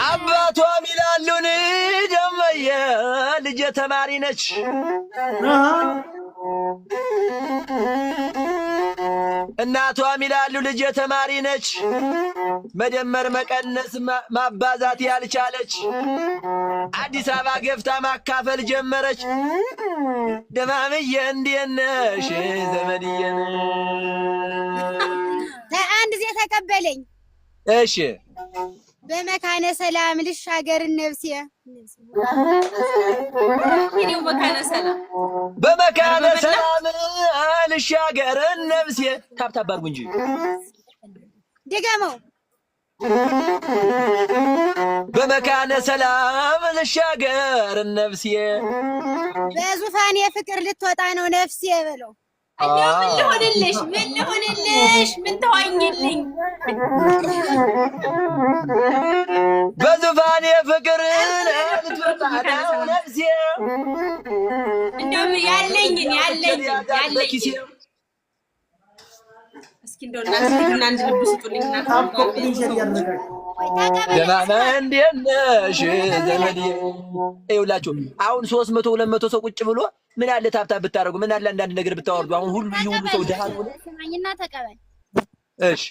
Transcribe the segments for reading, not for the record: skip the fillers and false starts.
አባቷም ይላሉን ደመየ ልጄ ተማሪ ነች። እናቷም ይላሉ ልጄ ተማሪ ነች። መደመር መቀነስ ማባዛት ያልቻለች አዲስ አበባ ገፍታ ማካፈል ጀመረች። ደማምዬ እንዴት ነሽ ዘመድዬ? አንድ ዜ ተቀበለኝ። እሺ። በመካነ ሰላም ልሻገር ነፍሴ። እኔው መካነ ሰላም። በመካነ ሰላም ልሻገር ነፍሴ። Tap tap አድርጉ እንጂ። ድገመው። በመካነ ሰላም ልሻገር ነፍሴ። በዙፋን የፍቅር ልትወጣ ነው ነፍሴ በለው። እንደው ምን ልሆንልሽ? ምን ልሆንልሽ? ምን ተዋኝልኝ? በዙፋን የፍቅር ልትወጣ ነው ነፍሴ። እንደው ያለኝን ያለኝን በኪሴ። ያለኝን እስኪ እንደው እናንተ አንድ ልብ ስጡልኝ። እናንተ Tap copy share እያደረጋችሁ። ደማማ እንዴት ነሽ ዘመድዬ? ይኸውላችሁ አሁን 300 200 ሰው ቁጭ ብሎ ምን አለ tap tap ብታደርጉ፣ ምን አለ አንዳንድ ነገር ብታወርዱ። አሁን ሁሉ ይህ ሁሉ ሰው ድሃ ነው። ስማኝና ተቀበል። እሺ።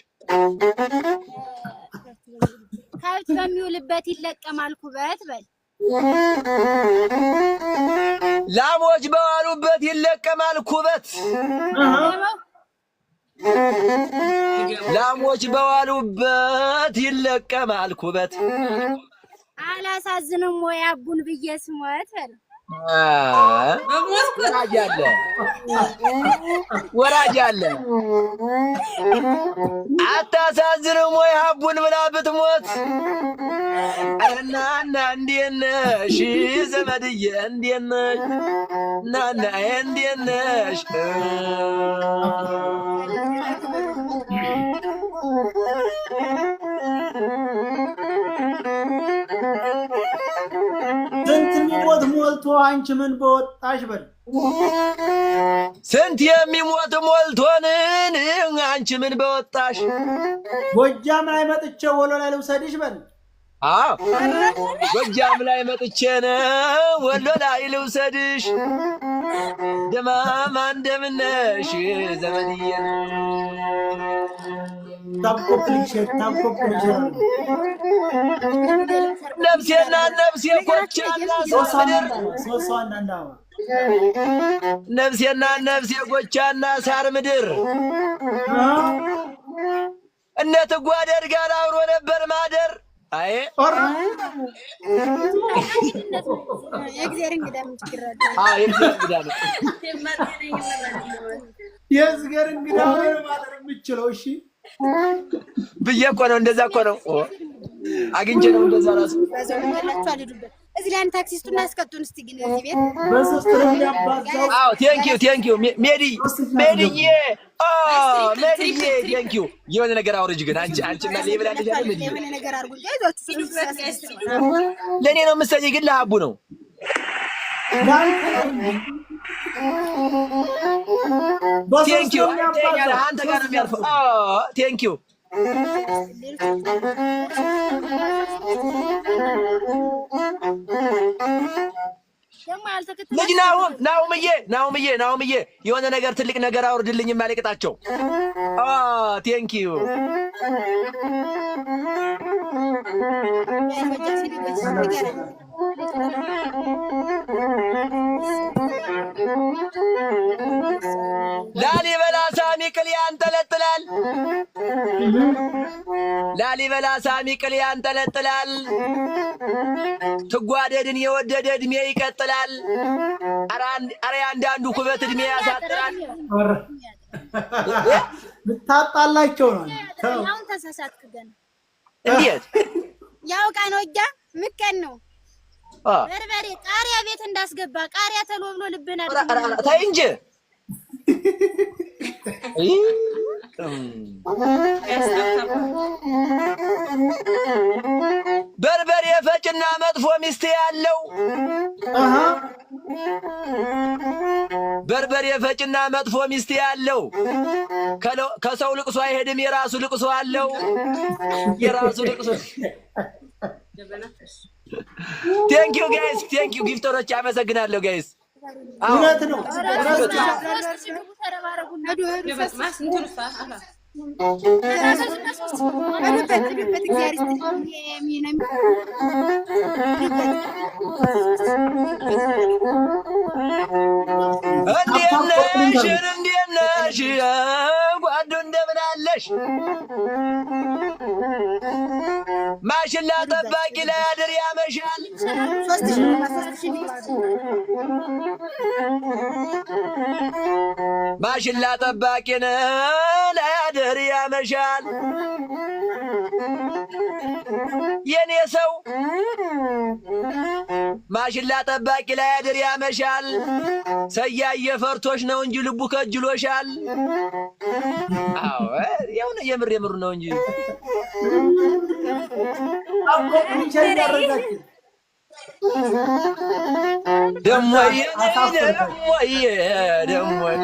ከብት በሚውልበት ይለቀማል ኩበት በል። ላሞች በዋሉበት ይለቀማል ኩበት። ድገመው። ላሞች በዋሉበት ይለቀማል ኩበት። አላሳዝንም ወይ አቡን ብዬ ስሞት በል። በሞትኩት። ወራጅ አለ፣ ወራጅ አለ። አታሳዝንም ወይ ሀቡን ብላ ብትሞት? እናና እንዴት ነሽ ዘመድዬ? እንዴት ነሽ ናና? እንዴት ነሽ? ስንት የሚሞት ሞልቶ አንቺ ምን በወጣሽ በል። ስንት የሚሞት ሞልቶንን አንቺ ምን በወጣሽ? ጎጃም ላይ መጥቼ ወሎ ላይ ልውሰድሽ በል። አዎ፣ ጎጃም ላይ መጥቼ ነው ወሎ ላይ ልውሰድሽ። ደማማ እንደምነሽ ዘመድዬ? Tap copy share፣ tap copy share። ነፍሴና ነፍሴ ጎቻና ሶስት ሳር ምድር። ሶስት ሰው አንዳንድ አበባ። ነፍሴና ነፍሴ ጎቻና ሳር ምድር እነ ትጓደድ ጋር አብሮ ነበር ማደር። አይ። የእግዚአብሔር እንግዳ ምን ችግር አለ? አዎ፣ የእግዚአብሔር እንግዳ ነው። የእግዚአብሔር እንግዳ ሆኖ ማደር የምችለው እሺ። ብዬ እኮ ነው። እንደዛ እኮ ነው። አግኝቼ ነው እንደዛ ራሱ። በዛው ልበላችሁ አልሄዱበት። እዚህ ላይ አንድ ታክሲ ስጡና አስቀጡን እስቲ ግን እዚህ ቤት። በሶስት ነው የሚያባዛው። አዎ፣ thank you, thank you ሜዲ፣ ሜዲዬ፣ ሜዲዬ፣ thank you። የሆነ ነገር አውርጅ ግን አንቺ አንቺና ሌብል አለሽ አይደል ሜዲዬ? የሆነ ነገር አድርጉ እንጂ አይዟችሁ። ለእኔ ነው የምትሰጪኝ ግን ለሀቡ ነው። በሶስት Thank you። ነው የሚያባዛው። አንተ ጋር ነው የሚያርፈው። Thank you። ደግሞ ያልተከተለ ልጅ ናሁም፣ ናሁምዬ፣ ናሁምዬ፣ ናሁምዬ፣ የሆነ ነገር ትልቅ ነገር አውርድልኝ ማለቅጣቸው። Thank you። ንገረኝ። ላሊበላ ሳሚ ቅል ያንጠለጥላል። ላሊበላ ሳሚ ቅል ያንጠለጥላል። ትጓደድን የወደደ እድሜ ይቀጥላል። ኧረ አንዳንዱ ኩበት እድሜ ያሳጥራል። ልታጣላቸው ነው። አሁን ተሳሳትክ ገና። እንዴት? ያው ቃ ነው እጃ ምቀን ነው። በርበሬ ቃሪያ ቤት እንዳስገባ ቃሪያ ተሎ ብሎ ልብን ኧረ፣ ኧረ፣ ኧረ፣ ተይ እንጂ። በርበሬ ፈጭና መጥፎ ሚስት ያለው በርበሬ ፈጭ ሰጭና መጥፎ ሚስት ያለው ከሰው ልቅሶ አይሄድም፣ የራሱ ልቅሶ አለው። የራሱ ልቅሶ። Thank you guys, thank you gifter ኦች፣ አመሰግናለሁ guys። እውነት ነው። ሂዱ ሂዱ፣ ሂዱበት ሂዱበት። እግዚአብሔር ይስጥልኝ። እንዴት ነሽ? እንዴት ነሽ? ጓዱ እንደምን አለሽ? ማሽላ ጠባቂ ላይ አድር ያመሻል። 3000 ግባ፣ 3000 ግባ። ማሽላ ጠባቂን ላይ አድር ያመሻል። የኔ ሰው ማሽላ ጠባቂ ላይ አድር ያመሻል። ሰያየ ፈርቶሽ ነው እንጂ ልቡ ከጅሎሻል። አዎ የሆነ የምር የምሩ ነው እንጂ። ያደረጋችሁ ደሞዬ ደሞዬ ደሞዬ።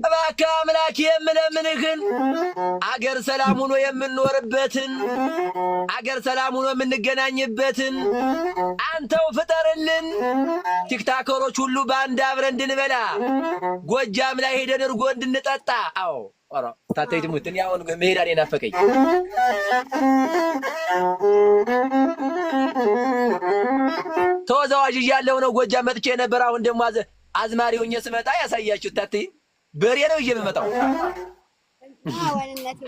እባክህ አምላክ የምለምንህን አገር ሰላም ሆኖ የምንኖርበትን፣ አገር ሰላም ሆኖ የምንገናኝበትን አንተው ፍጠርልን። ቲክታከሮች ሁሉ በአንድ አብረን እንድንበላ፣ ጎጃም ላይ ሄደን እርጎ እንድንጠጣ። አዎ ኧረ ታተይ ትሙት፣ እኔ አሁን መሄድ ናፈቀኝ። ተወዛዋዥ እያለሁ ነው ጎጃም መጥቼ ነበር። አሁን ደግሞ አዝማሪ ሆኜ ስመጣ ያሳያችሁ። ታተይ በሬ ነው ይዤ የምመጣው። ዋንነት።